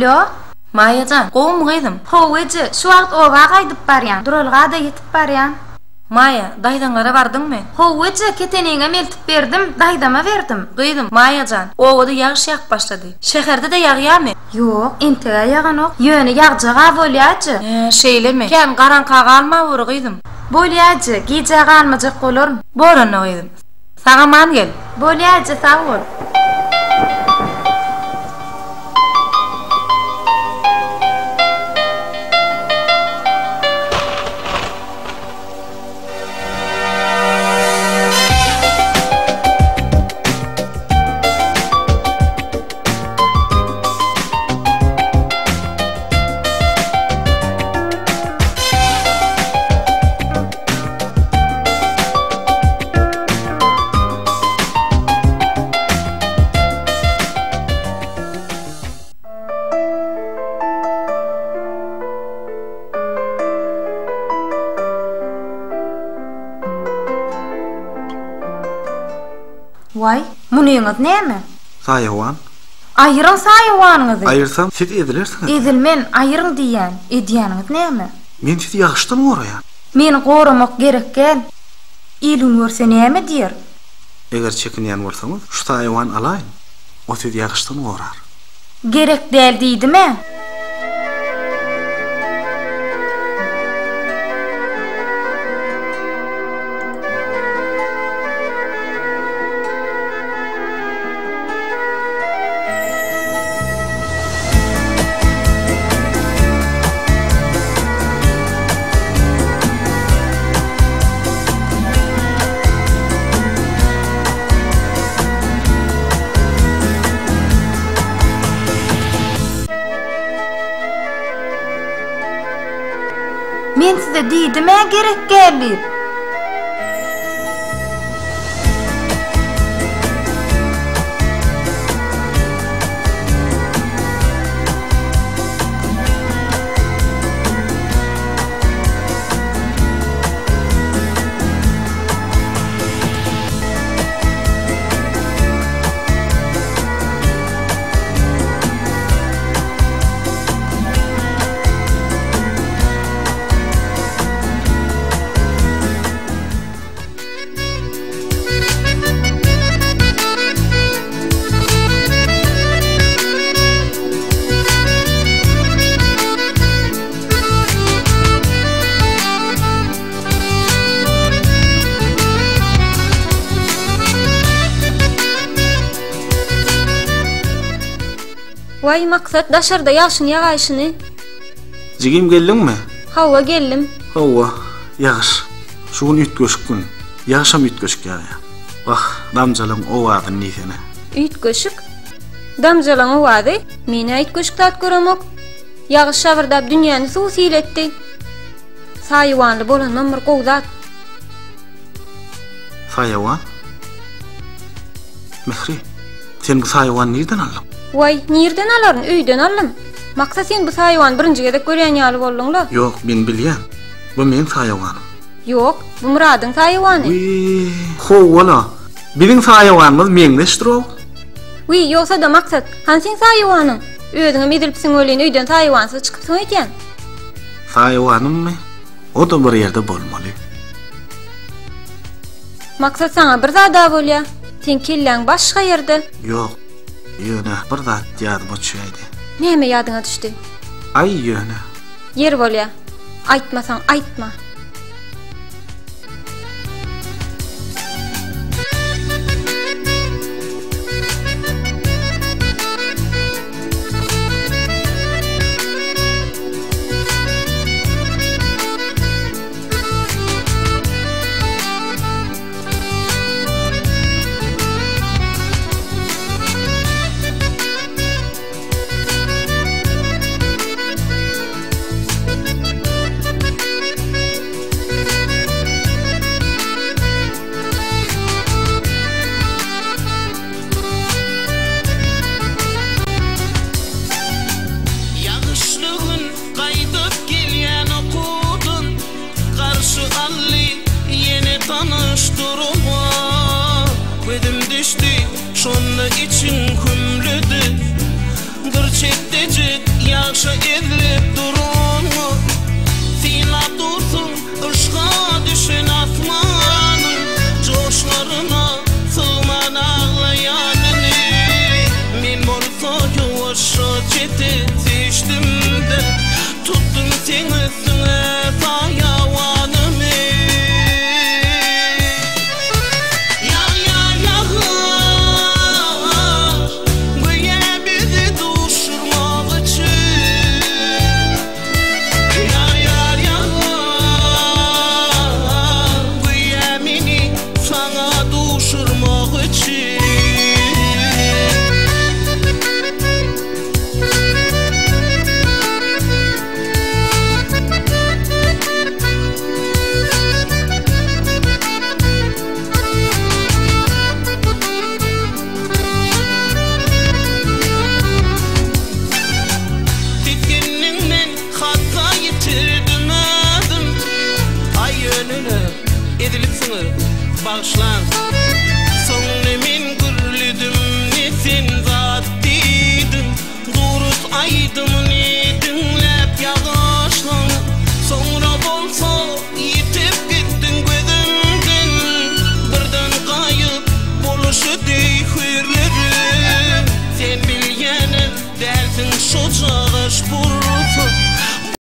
Alýo. Maýa jan, gowumy gyzym? Hawa eje, şu wagt oba gaýdyp barýan. Duralga-da ýetip barýan. Maýa, daýzaňlara bardyňmy? Hawa eje, keteniňem eltip berdim, daýzama berdim. Gyzym, Maýa jan, obada ýagyş ýagyp başlady. Şäherde-de ýagýamy? Ýok, entek-ä ýaganok. Ýöne ýagjag-a bolýa eje. Hä, şeýlemi? Kän garaňka galmaweri gyzym. Bolýa eje, gijä galmajak bolaryn. Bor onda gyzym. Sag-aman gel. Bolýa eje, sag bol. Waý, munyňyz näme? Saýawan. Aýyryň saýawanyňyzy! Aýyrsam, siz ezilersiňiz. Ezilmen, aýyryň diýýän. Edýäniňiz näme? Men sizi ýagyşdan goraýan. Meni goramak gerek däl. Il-gün görse näme diýer? Eger çekinýän bolsaňyz, şu saýawany alaýyň. O sizi ýagyşdan gorar. Gerek däl diýdim-ä! Men size diýdim-ä gerek däl diýip. Waý, Maksat, daşarda ýagşyň ýagaýşyny. Jigim geldiňmi? Hawa, geldim. Hawa, ýagyş. Şu gün üýtgeşik gün. Ýagşam üýtgeşik ýagýar. Wah, damjalaň owazyny diýsene. Üýtgeşik? Damjalaň owazy? Men-ä üýtgeşik zat göremok. Ýagyş şabyrdap dünýäni suw-sil etdi. Saýawanly bolanam bir gowy zat. Saýawan? Mähri, sen bu saýawany nirden aldyň? Waý, nirden alaryn, öýden aldym. Maksat sen bu saýawany birinji gezek görýän ýaly bolduň-la. Ýok, men bilýän. Bu meň saýawanym. Ýok, bu Myradyň saýawany. Wiý, howwa-la. Biziň saýawanymyz meňzeşdir-ow. Wiý, ýogsa-da Maksat, hany seň saýawanyň? Özüňem ezilipsiň welin, öýden saýawansyz çykypsyň öýdýän. Saýawanymmy? O-da bir ýerde bolmaly. Maksat saňa bir zad-a bolýa. Seň kelläň başga ýerde. Ýok, ýöne bir zat ýadyma düşäýdi. Näme ýadyňa düşdi? Aý, ýöne. Ýeri bolýa. Aýtmasaň aýtma. Ýagyşly gün gaýdyp gelýän okuwdan Garşy aldy ýene tanyş durma Gözüm düşdi şonda içiň hümledi. Çetdejik ýagşa ezilip duranyňy Synlap dursuň yşga düşen asmanyň Joşlaryna sygman aglaýanyny Men bolsa ýuwaşja çete süýşdüm-de Tutdum seň üstüňe saýawanymy. Ýagýar ýagyş, göýä bizi duşurmak üçin. Ýagýar ýagyş, göýä meni saňa duşurmak üçin. Tisgindim men, hatda ýitirdim özüm. Aý ýönele, ezilipsiňiz, bagyşlaň.